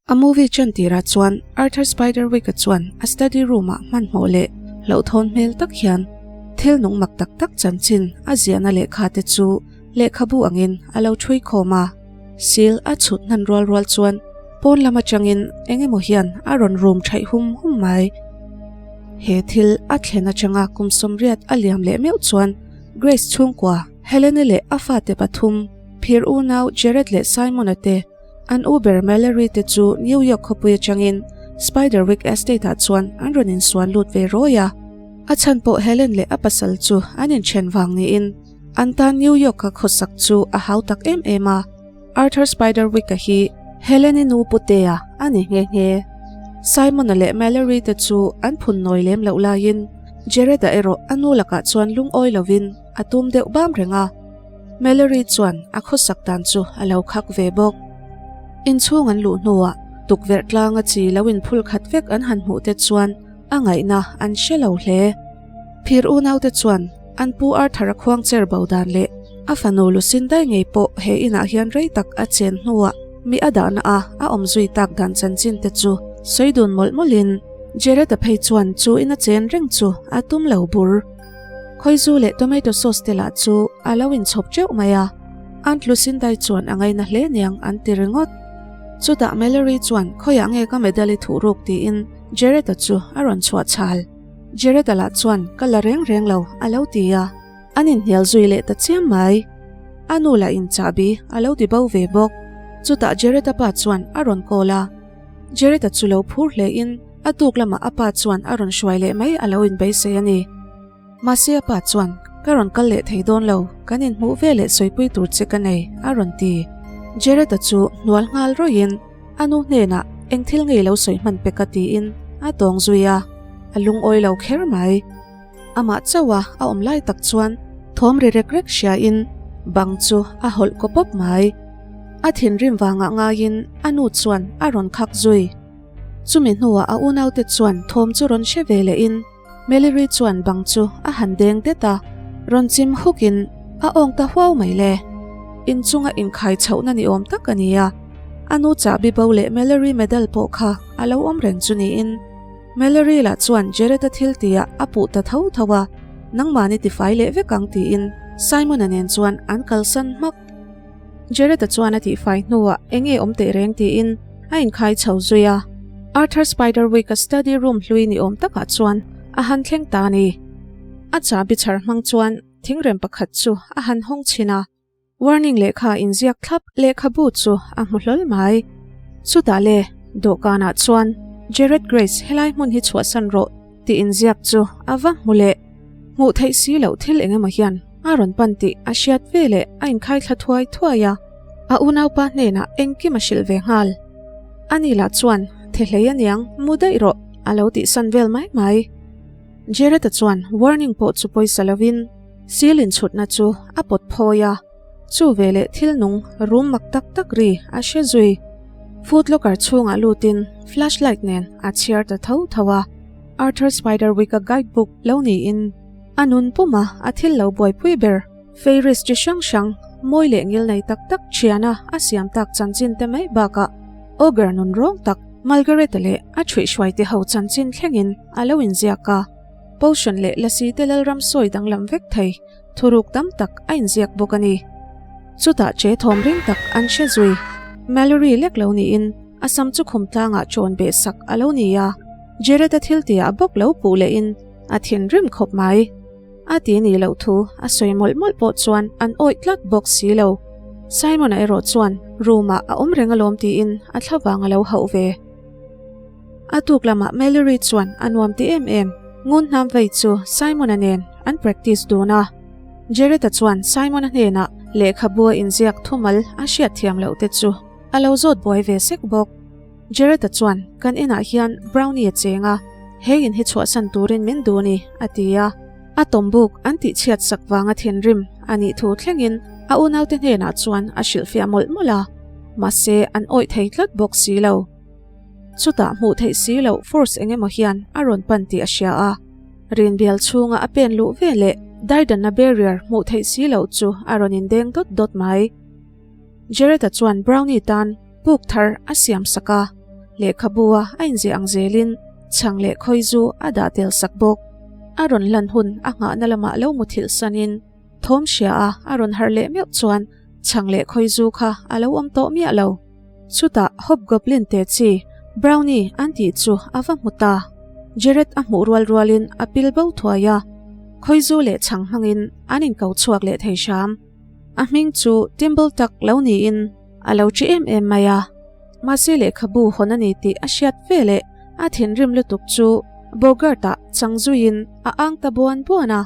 A movie chan tirah chuan Arthur Spiderwick-a chuan a study room-ah hmanhmawh leh hlauhthawn hmel tak hian thil nung mak tak tak chanchin a ziahna lehkha te chu lehkhabu angin a lo ṭhui khawm a. Seal a chhut hnan rual rual chuan pawn lam aṭangin eng emaw hian a rawn rum ṭhaih hum hum mai. He thil a thlen aṭanga kum 80 a liam leh meuh chuan Grace chhungkua, Helene leh a fate pathum, phir unau Jared leh Simon-a te, An u ber Mallory te chu New York khawpui atangin Spiderwick Estate ah chuan an rawn insuan lut ve rawi a. A chhan pawh Helen leh a pasal chu an inthen vang niin an tan New York a khawsak chu a hau tak em em a. Arthur Spiderwick-a hi Helen-i nu putea a ni nghe nghe. Simon-a leh Mallory te chu an phun nawi lem loh laiin Jared-a erawh a nu lakah chuan lungawi lovin a tum deuh bam reng a. Mallory chuan a khawsak dan chu a lo khak ve bawk. Inchhung an luh hnuah tukverh tlanga chi lo inphul khat vek an han hmuh te chuan a ngaihna an hre lo hle. Phir unaute chuan an pu Arthur-a khuang cher bo dan leh a fanu Lucinda ngei pawh he inah hian rei tak a chen hnuah mi a dahna a a awm zui tak dan chanchin te chu sawi dun mawlh mawlhin Jared-a phei chuan chu ina chen reng chu a tum lo bur. Khawizu leh tomato sauce te lah chu a lo inchhawp teuh mai a, Aunt Lucinda-i chuan a ngaina hle niang an ti ringawt. Chutah Mallory chuan khawiah nge ka medal i thuh ruk tiin Jared-a chu a rawn chhuah chhal. Jared-a lah chuan ka la reng reng lo a lo ti a, an inhnial zui leh ta chiam mai. A nu lah in chahbi a lo ti bo ve bawk. Chutah Jared-a pa chuan a rawn call a, Jared-a chu lo phur hle in A tuk lamah a pa chuan a rawn hruai leh mai a lo inbeisei a ni. Mahse a pa chuan, Ka rawn kal leh thei dawn lo, kan inhmuh ve leh sawipui tur che ka nei, a rawn ti. Jared-a chu hnual nghal rawih in a nu hnenah eng thil ngei lo sawi hman pek a tiin a tawng zui a, a lungawi lo kher mai. Amah chauh a a awm lai tak chuan thawm ri rek rek hria in bang chu a hawlh kaw pawp mai. A thinrim vangah ngaiin a nu chuan a rawn khak zui. Chumi hnuah a unaute chuan thawm chu rawn hre ve leh in Mallory chuan bang chu a han deng det a, rawn chim huk in a awng ta huau mai le. Inchunga inkhai chhohna ni awm tak a ni a, a nu chahbi bo leh Mallory medal pawh kha a lo awm reng chu niin. Mallory lah chuan Jared-a thil tihah a puh ta tho tho a, nangmahni tifai leh vek ang tiin Simon-a nen chuan an kalsan hmak. Jared-a chuan a tihfai hnuah eng nge awm teh reng tiin a inkhai chho zui a. Arthur Spiderwick-a study room hlui ni awm takah chuan a han thleng ta a ni. A chahbi chhar hmang chuan thingrem pakhat chu a han hawng chhin a, warning lehkha inziak thlap lehkhabu chu a hmu hlawl mai. Chutah le, dawhkanah chuan Jared Grace helai hmun hi chhuahsan rawh tih inziak chu a va hmu leh. Hmuh theih si loh thil eng emaw hian a rawn pan tih a hriat ve leh a inkhai thla thuai thuai a, a unaupa hnenah engkim a hrilh ve nghal. Ani lah chuan, Thehlei aniang, mu daih rawh, a lo tihsan vel mai mai. Jared-a chuan warning pawh chu pawisa lovin seal inchhutna chu a pawt phawi a, chu veleh thil nung rum mak tak tak ri a hre zui. Foot locker chhungah lutin flashlight nen a chhiar ta tho tho a. Arthur Spiderwick-a guide book lo niin a nun puma a thil lo buaipui ber Fairies chi hrang hrang mawi leh ngil nei tak tak thiana a siam tak chanchin te mai bakah Ogre nun rawng tak Margaret-a leh a ṭhuihhruai te ho chanchin thlengin a lo inziak a. Potion leh lasi te lalram sawi danglam vek thei thuruk tam tak a inziak bawk a ni. Chutah che thawm ring tak an hre zui. Mallory lek lo niin a sam chu khum tlangah chawn beh sak a lo ni a. Jared-a thil tihah bawk lo puh lehin a thinrim khawp mai. A ti nih loh thu a sawi mawlh mawlh pawh chuan an awih tlat bawk si lo. Simon-a erawh chuan room-ah a awm reng alawm tiin a thlavang a lo hauh ve. A tuk lamah Mallory chuan a nuam ti em em. Ngun hnam vei chu Simon-a nen an practice dun a. Jared-a chuan Simon-a hnenah lehkhabua inziak thumal a hriatthiam loh te chu a lo zawt buai ve sek bawk. Jared-a chuan, Kan inah hian Brownie a cheng a, he in hi chhuahsan turin min duh a ni, a ti a. A tawmbuk an tihchhiat sak vanga thinrim a nih thu thlengin a unaute hnenah chuan a hrilhfiah mawlh mawlh a, mahse an awih thei tlat bawk si lo. Chutah hmuh theih si loh force eng emaw hian a rawn pan tih a hria a, rinbial chhunga a pen luh veleh daidanna barrier hmuh theih si loh chu a rawn indeng dawt dawt mai. Jared-a chuan Brownie tan puk thar a siam sak a. Lehkhabu a a inziah ang zelin chhang leh khawi zu a dah tel sak bawk. A rawn hlan hun a nghahna lamah lo muthilh sanin thawm hria a a rawn harh leh meuh chuan chhang leh khawi zu kha a lo awm tawh miah lo. Chutah Hobgoblin te chi Brownie an tih chu a va hmu ta. Jared a hmuh rual rualin a pil bo thuai a, khawizu leh chhang hmangin an inko chhuak leh thei hram. A hming chu Timble tak lo niin a lo ṭi em em mai a. Mahse lehkhabu hawn a ni tih a hriat ve leh a thinrim lutuk chu Bogart-ah chang zuiin a ang ta buan buan a.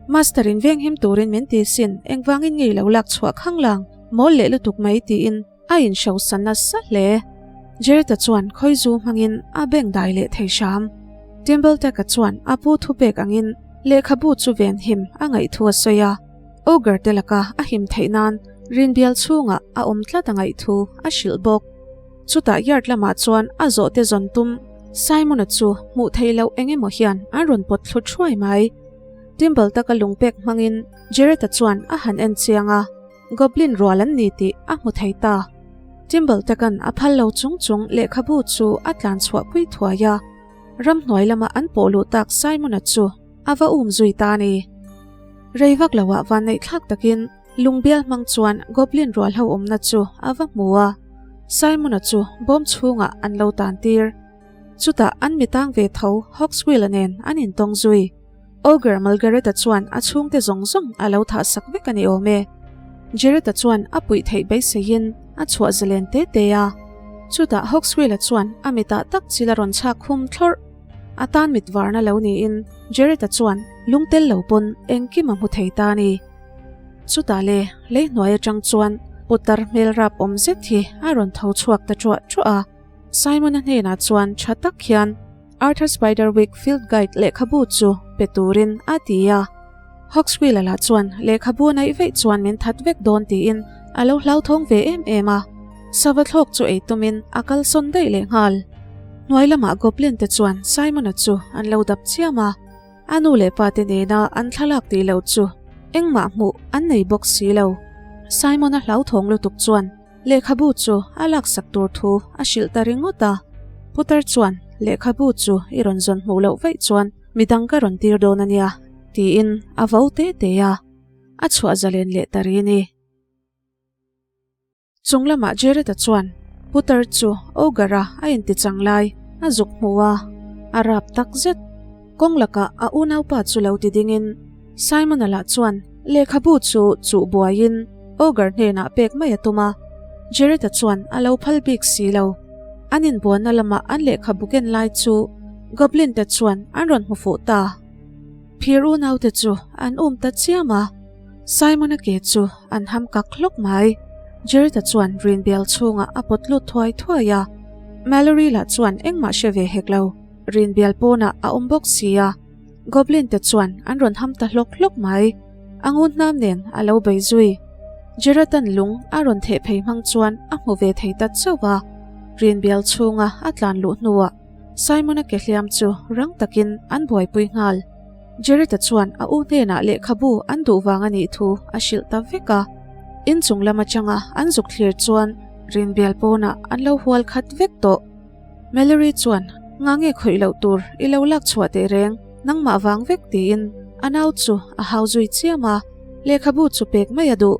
Master-in venghim turin min ti sin, engvangin ngei lo lak chhuah khang lang, mawl leh lutuk mai tiin A inhrosa nasa hle. Jared-a chuan khawizu hmangin a beng dai leh thei hram. Timbletek-a chuan a pu thupek angin lehkhabu chu venhim a ngaih thu a sawi a, Ogre te laka a him theih nan rinbial chhungah a awm tlat a ngaih thu a hrilh bawk. Chutah yard lamah chuan a zawhte zawn tum Simon-a chu hmuh theih loh eng emaw hian an rawn pawt thlu thuai mai. Timbletek-a lungpek hmangin Jared-a chuan a han en chiang a. Goblin rual an ni tih a hmu thei ta. Timbletakan a phal lo chung chung lehkhabu chu a tlan chhuahpui thuai a, ramhnuai lama an pawh luh tak Simon-a chu a va um zui ta a ni. Rei vak loah vanneih thlak takin lungbial hmang chuan Goblin rual ho awmna chu a va hmu a, Simon-a chu bawm chhungah an lo tan tir. Chutah an mitang ve tho Hawkswheel-a nen an intawng zui. Ogre Margareta chuan a chhungte zawng zawng a lo thah sak vek a ni awm e. Jereta chuan a puih theih beiseiin a chhuah zalen te te a. Chutah Hawkswheel-a chuan a mitah tak chil a rawn chhak khum thlawrh. A tan mit varna lo niin Jereta chuan lung tel lo pawn engkim a hmu thei ta a ni. Chutah le lei hnuai atang chuan putar hmel rap awm zet hi a rawn tho chhuak ta ṭuah ṭuah a. Simon-a hnenah chuan ṭha tak hian Arthur Spiderwick Field Guide lehkhabu chu pe turin a ti a. Hawkswheel-a lah chuan lehkhabu naih veih chuan min that vek dawn tiin a lo hlauthawng ve em em a. Sava thlawk chu ei tumin a kalsawn daih leh nghal. Hnuai lamah Goblin te chuan Simon-a chu an lo dap chiam a. A nu leh pa te nena an thlalak tih loh chu engmah hmuh an nei bawk si lo. Simon-a hlauthawng lutuk chuan Lehkhabu chu a laksak tur thu a hrilh ta ringawt a. Putar chuan, Lehkhabu chu i rawn zawn hmuh loh vaih chuan midang ka rawn tir dawn a nia, tiin a vo te te a. A chhuah zalen leh ta ri ni. Chung lamah Jared-a chuan Putar chu Ogre-a a intichang lai a zuk hmu a, a rap tak zet. Kawng lakah a unaupa chu lo ti dingin Simon-a lah chuan lehkhabu chu chuh buaiin Ogre hnenah pek mai a tum a, Jared-a chuan a lo phal bik si lo. An inbuanna lama an lehkhabu ken lai chu Goblin te chuan an rawn hmu fuh ta. Phir unaute chu an um ta chiam a, Simon-a ke chu an ham kak hlawk mai. Jared-a chuan rinbial chhungah a pawt lut thuai thuai a, Mallory lah chuan engmah hre ve hek lo. Rinbial pawnah a awm bawk si a, Goblin te chuan an rawn ham ta hlawk hlawk mai. A ngun hnam nen a lo bei zui. Gerardan lung a rawn theh phei hmang chuan a hmu ve thei ta chauh a. Rinbial chhunga a tlan luh hnuah Simon-a ke hliam chu rang takin an buaipui nghal. Gerard-a chuan a u hnenah lehkhabu an duh vang a nih thu a hrilh ta vek a. Inchung lam atanga an zuk thlir chuan Rinbial pawnah an lo hual khat vek tawh. Mallory chuan, Nga nge khawih loh tur i lo lak chhuah teh reng, nangmah vang vek tiin a nau chu a hau zui chiam a, lehkhabu chu pek mai a duh.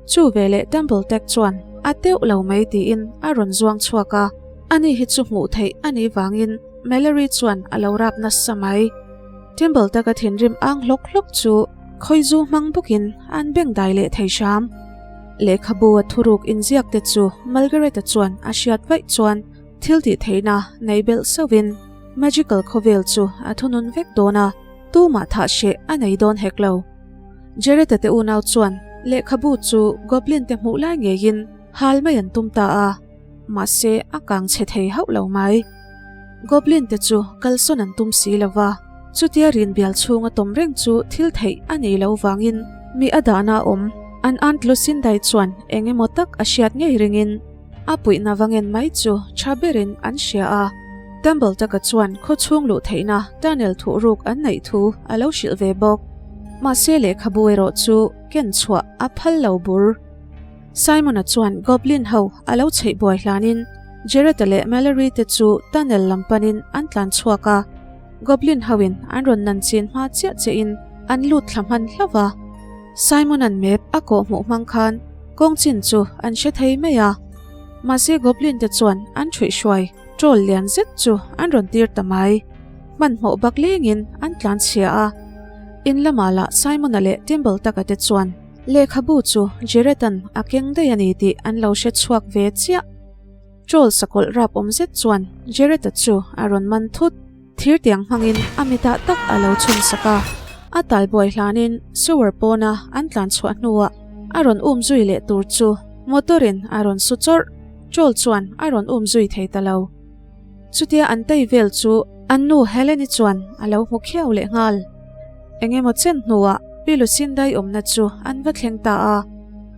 Chu veleh Temple Tech chuan a teuh lo mai tiin a rawn zuang chhuak a, ani hi chu hmuh theih a nih vangin Mallory chuan a lo rap nasa mai. Temple Tech a thinrim ang hlawk hlawk chu khawizu hmang bawkin an beng dai leh thei hram. Lehkhabu a thuruk inziak te chu Margaret-a chuan a hriat vaih chuan thil tih theihna nei belh sauhin magical khawvel chu a thunun vek dawn a, tumah thah hreh a nei dawn hek lo. Jared-a te unau chuan lehkhabu chu Goblin te hmuh lai ngeiin hal mai an tum ta a, mahse a kang chhe thei hauh lo mai. Goblin te chu kalsawn an tum si lo va, chutia rinbial chhunga tawm reng chu thil theih a nei lo vangin mi a dahna awm an Aunt Lucinda-i chuan eng emaw tak a hriat ngei ringin a puihna va ngen mai chu tha berin an hria a. Tumble taka chuan khaw chhung luh theihna tunnel thuhruk an neih thu a lo hrilh ve bawk. Mahse lehkhabu erawh chu ken chhuah a phal lo bur. Simon-a chuan Goblin ho a lo chheih buai hlanin. Jared-a leh Mallory te chu tunnel lam panin an tlan chhuak a, Goblin hoin an rawn nan chin hma chiah chiahin an lut thla hman hlauh va. Simon-a'n map a kawh hmuh hmang khan kawng chin chu an hre thei mai a. Mahse Goblin te chuan an ṭhuih hruai troll lian zet chu an rawn tir ta mai. Hmanhmawh bak lengin an tlan chhia a. In lamah lah Simon-a leh Timble taka te chuan lehkhabu chu Jared-a'n a keng daih a ni tih an lo hre chhuak ve chiah. Troll sakawlh rap awm zet chuan Jared-a chu a rawn man thut. Thir tiang hmangin a mitah tak a lo chhun sak a, a talbuai hlanin sewer pawna an tlan chhuah hnuah a rawn um zui leh tur chu motor in a rawn su chawrh. Troll chuan a rawn um zui thei ta lo. Chutia an tei vel chu an nu Helen-i chuan a lo hmu khiau leh nghal. Eng emaw chen hnuah Pi Lucinda-i awmna chu an va thleng ta a,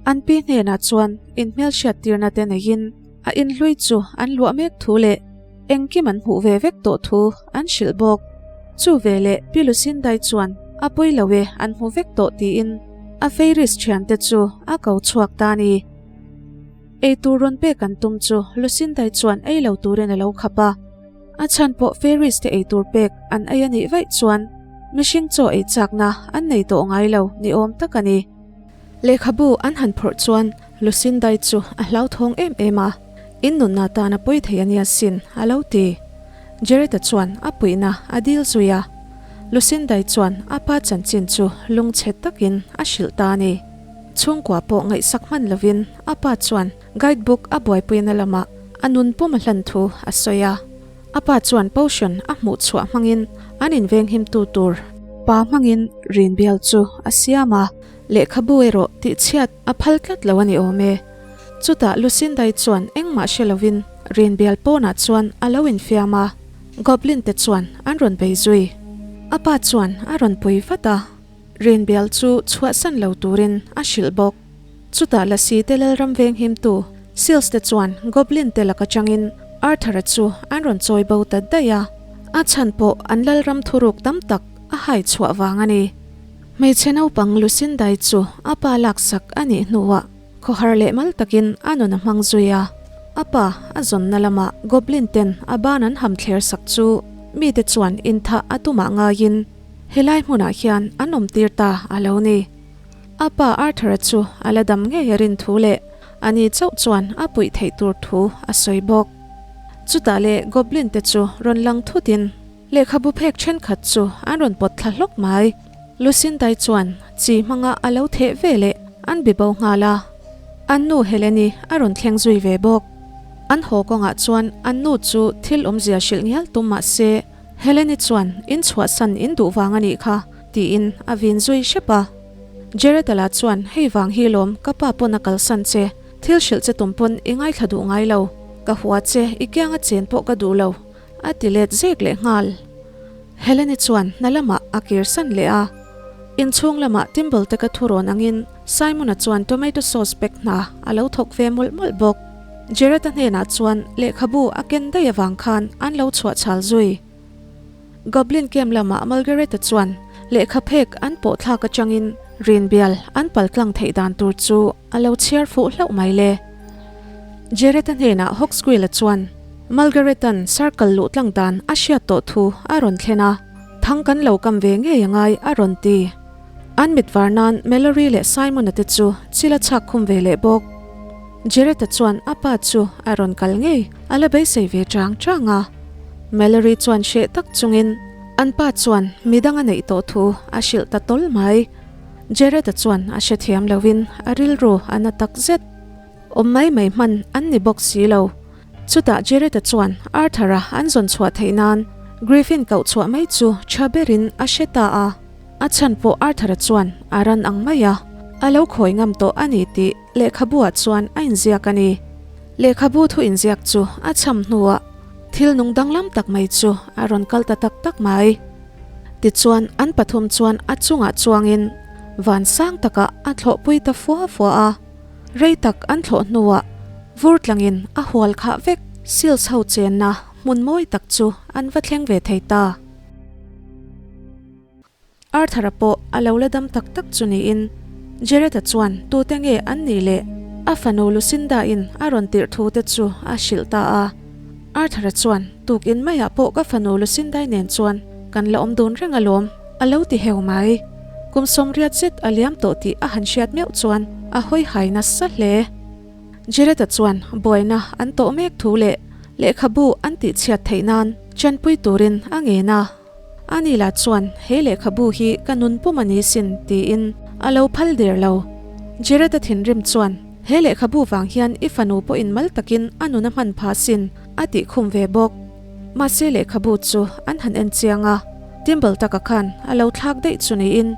an pi hnenah chuan inhmelhriat tirna te neiin a inhlui chu an luah mek thu leh engkim an hmuh ve vek tawh thu an hrilh bawk. Chu veleh Pi Lucinda-i chuan a pawi lo e an hmu vek tawh tiin a Fairies thiante chu a ko chhuak ta a ni. Eitur rawn pek an tum chu Lucinda-i chuan ei lo turin a lo khap a. A chhan pawh Fairies te eitur pek an ei a nih vaih chuan mihring chaw ei chakna an nei tawh ngai lo ni awm tak a ni. Lehkhabu an han phawrh chuan Lucinda-i chu a hlauthawng em em a, In nunna tan a pawi thei a nia sin, a lo ti. Jared-a chuan a puihna a dil zui a. Lucinda-i chuan a pa chanchin chu lungchhe takin a hrilh ta a ni. Chhungkua pawh ngaihsak hman lovin a pa chuan guide book a buaipuina lamah a nun pum a hlan thu a sawi a. A pa chuan potion a hmuh chhuah hmangin an invenghimtu tur pa hmangin rin bial chu a siam a, lehkhabu erawh tihchhiat a phal tlat lo a ni awm e. Chutah Lucinda-i chuan engmah hre lovin rin bial pawnah chuan a lo infiam a, Goblin te chuan an rawn bei zui. A pa chuan a rawn pui vat a. Rinbial chu chhuahsan lo turin a hrilh bawk. Chutah Lasi te Lalram venghimtu Seals te chuan Goblin te laka changin Arthur-a chu an rawn chawi bo ta daih a, a chhan pawh an Lalram thuruk tam tak a hai chhuah vang a ni. Hmeichhe naupang Lucinda-i chu a pa laksak a nih hnuah khawhar leh mal takin a nun a hmang zui a. A pa a zawnna lamah Goblin ten a ban an ham thler sak chu mite chuan inthah a tumah ngaiin Helai hmunah hian an awm tir ta a lo ni. A pa Arthur-a chu a la dam ngei a rin thu leh a ni chauh chuan a puih theih tur thu a sawi bawk. Chutah leh Goblin te chu rawn lang thutin lehkhabu phek thenkhat chu an rawn pawt thla hlawk mai. Lucinda-i chuan chi hmanga a lo theh ve leh an bi bo nghal a. An nu Helene-i a rawn thleng zui ve bawk. An haw kawngah chuan an nu chu thil awmzia hrilh ngial tum mah se, Helene-i chuan in chhuahsan in duh vang a nih kha, tiin a vin zui hrep a. Jared-a lah chuan hei vang hi lawm ka pa pawn a kalsan che, thil hrilh che tum pawn i ngaithla duh ngai lo, ka hua che i kianga chen pawh ka duh lo, a ti let zek leh nghal. Helene-i chuan hna lamah a kirsan leh a. Inchhung lamah Timble te ka thu rawn angin Simon-a chuan tomato sauce pack hna a lo thawk ve mawlh mawlh bawk. Jared-a hnenah chuan lehkhabu a ken daih avang khan an lo chhuah chhal zui. Goblin camp lamah Margaret-a chuan lehkha phek an pawh thlak atangin rin bial an pal tlang theih dan tur chu a lo chhiar fuh hlauh mai le. Jared-a hnenah Hogsquill-a chuan Margaret-a'n circle luh tlang dan a hriat tawh thu a rawn thlen a, Thang kan lo kam ve ngei angai a rawn ti. An mit var nan Mallory leh Simon-a te chu chil a chhak khum ve leh bawk. Jared-a chuan a pa chu a rawn kal ngei a la beisei ve chang chang a. Mallory chuan hreh tak chungin an pa chuan midang a neih tawh thu a hrilh ta tawl mai. Jared-a chuan a hrethiam loin a rilru a na tak zet. Awm mai mai hman an ni bawk si lo. Chutah Jared-a chuan Arthur-a an zawn chhuah theih nan Griffin koh chhuah mai chu tha berin a hre ta a. A chhan pawh Arthur-a chuan a ran ang mai a, a lo khawi ngam tawh a ni tih lehkhabu-ah chuan a inziak a ni. Lehkhabu thu inziak chu a cham hnuah thil nung danglam tak mai chu a rawn kal ta tak tak mai. Tichuan an pathum chuan a chungah chuangin van sang takah a thlawhpui ta fua fua a. Rei tak an thlawh hnuah vur tlangin a hual khah vek. Seals ho chenna hmun mawi tak chu an va thleng ve thei ta. Arthur-a pawh a lo la dam tak tak chu niin Jared-a chuan tute nge an nih leh A fanu Lucinda-in a rawn tirh thu te chu a hrilh ta a. Arthur-a chuan, Tukin maiah pawh ka fanu Lucinda-i nen chuan kan la awm dun reng alawm, a lo ti heu mai. Kum 80 zet a liam tawh tih a han hriat meuh chuan a hawi hai nasa hle. Jared-a chuan buaina an tawh mek thu leh lehkhabu an tihchhiat theih nan chanpui turin a ngen a. Ani lah chuan he lehkhabu hi ka nun pum a ni sin tiin a lo phal der lo. Jared-a thinrim chuan he lehkhabu vang hian i fanu pawhin mal takin a nun a hman phah sin a tih khum ve bawk. Mahse lehkhabu chu an han en chiang a, Timble taka khan a lo thlak daih chu niin.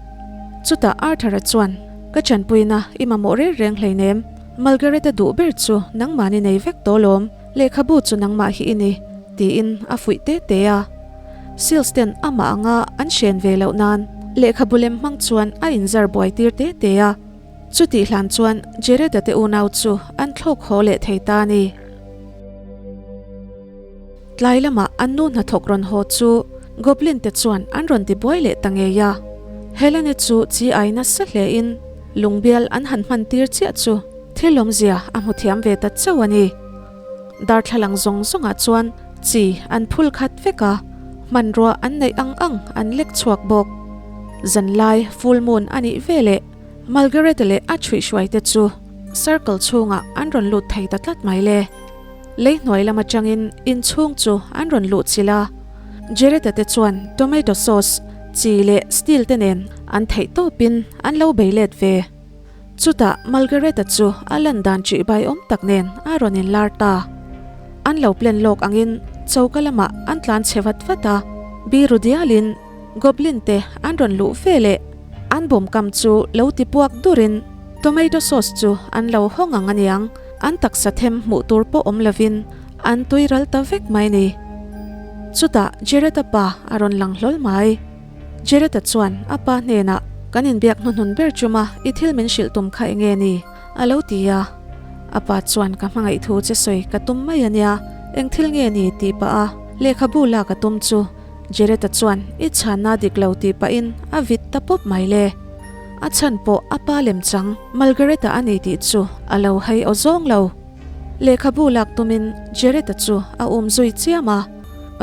Chutah Arthur-a chuan ka chanpuina i mamawh reng reng hleinem, Margaret-a duh ber chu nangmahni nei vek tawh lawm, lehkhabu chu nangmah hi i ni tiin a fuih te te a. Seals ten amah anga an hren ve loh nan lehkhabu lem hmang chuan a inzar buai tir te te a. Chutih hlan chuan Jared-a te unau chu an thlawk haw leh thei ta a ni. Tlai lamah an nu hnathawk rawn haw chu Goblin te chuan an rawn ti buai leh ta ngei a. Helene chu chi ai nasa hle in lungbial an han hman tir chiah chu thil awmzia a hmu thiam ve ta chauh a ni. Darthlalang zawng zawngah chuan chi an phul khat vek a, hmanrua an neih ang ang an lek chhuak bawk. Zanlai full moon a nih veleh Margaret leh a chhuihhruai te chu circle chhungah an rawn lut thei ta tlat mai le. Lei hnuai lam atangin inchhung chu an rawn luh chilh a, Jared-a te chuan tomato sauce, chi leh steel te nen an theih tawpin an lo bei let ve. Chutah Margaret-a chu a lan dan ṭihbai awm tak nen a rawn inlar ta. An lo plan lawk angin choka lamah an tlan chhe vat vat a, biru dialin Goblin te an rawn luh ve leh an bawm kam chu lo ti puak durin tomato sauce chu an lo hawng ang aniang, an taksa them hmuh tur pawh awm lovin an tui ral ta vek mai ni. Chutah Jared-a pa a rawn lang hlawl mai. Jared-a chuan a pa hnenah, Kan inbiak hnuhnun ber chuma i thil min hrilh tum kha enge ni? a lo ti a. A pa chuan ka hmangaih thu che sawi ka tum mai ania, eng thil nge ni? tih pah a lehkhabu lak a tum chu Jared-a chuan i chhanna dik lo tih pahin a vit ta pawp mai le. A chhan pawh a pa lem chang Margaret-a a ni tih chu a lo hai aw zawng lo. Lehkhabu lak tumin Jared-a chu a um zui chiam a,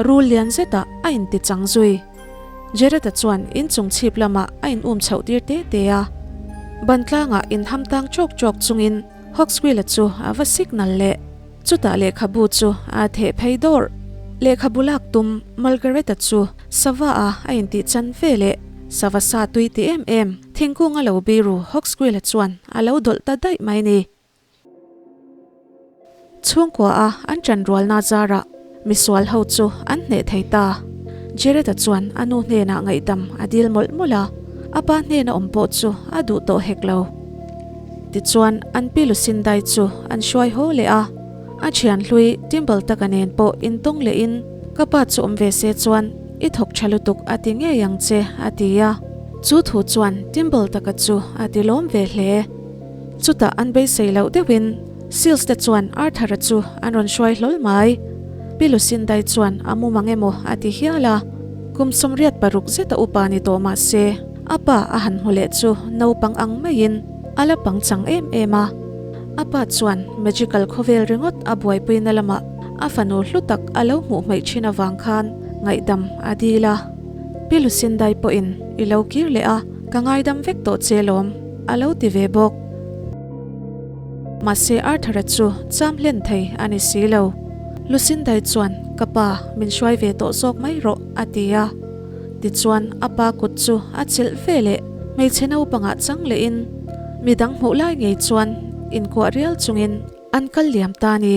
rul lian zetah a inti chang zui. Jared-a chuan inchung chhip lamah a in um chhoh tir te te a. Ban tlangah in ham tang chawk chawk chungin Hogsquill-a chu a va signal leh. Chutah lehkhabu chu a theh phei dawrh. Lehkhabu lak tum Margaret-a chu sava a a intih chan ve leh sava sa tui ti em em thingkung a lo biru Hogsquill-a chuan a lo dawlh ta daih mai ni. Chhungkua a an ṭanrualna zarah misual ho chu an hneh thei ta. Jared-a chuan a nu hnenah ngaihdam a dil mawlh mawlh a, a pa hnena awm pawh chu a duh tawh hek lo. Tichuan an pi Lucindai chu an hruai haw leh a, a thian hlui Timble taka nen pawh intawng lehin, Ka pa chu awm ve se chuan i thawk tha lutuk a ti ngei ang che, a ti a. Chu thu chuan Timble taka chu a ti lawm ve hle. Chutah an beisei loh deuhin Seals te chuan Arthur-a chu an rawn hruai hlawl mai. Pi Lucindai chuan a mu mang emaw a ti hial a. Kum 86 zeta upa ni tawh mah se, a pa a han hmu leh chu naupang ang maiin a la pangchang em em a. A pa chuan magical khawvel ringawt a buaipuina lamah a fanu hlu tak a lo hmuh hmaih thin avang khan ngaihdam a dil a. Pi Lucindai pawhin i lo kir leh a, ka ngaidam vek tawh che lawm. A lo ti ve bawk. Mahse Arthur-a chu cham hlen thei a ni si lo. Lucindai chuan, Ka pa, min hruai ve tawh zawk mai rawh, a ti a. Tichuan a pa kut chu a chelh ve leh hmeichhe naupangah chang lehin midang hmuh lai ngei chuan inkuah rial chungin an kal liam ta a ni.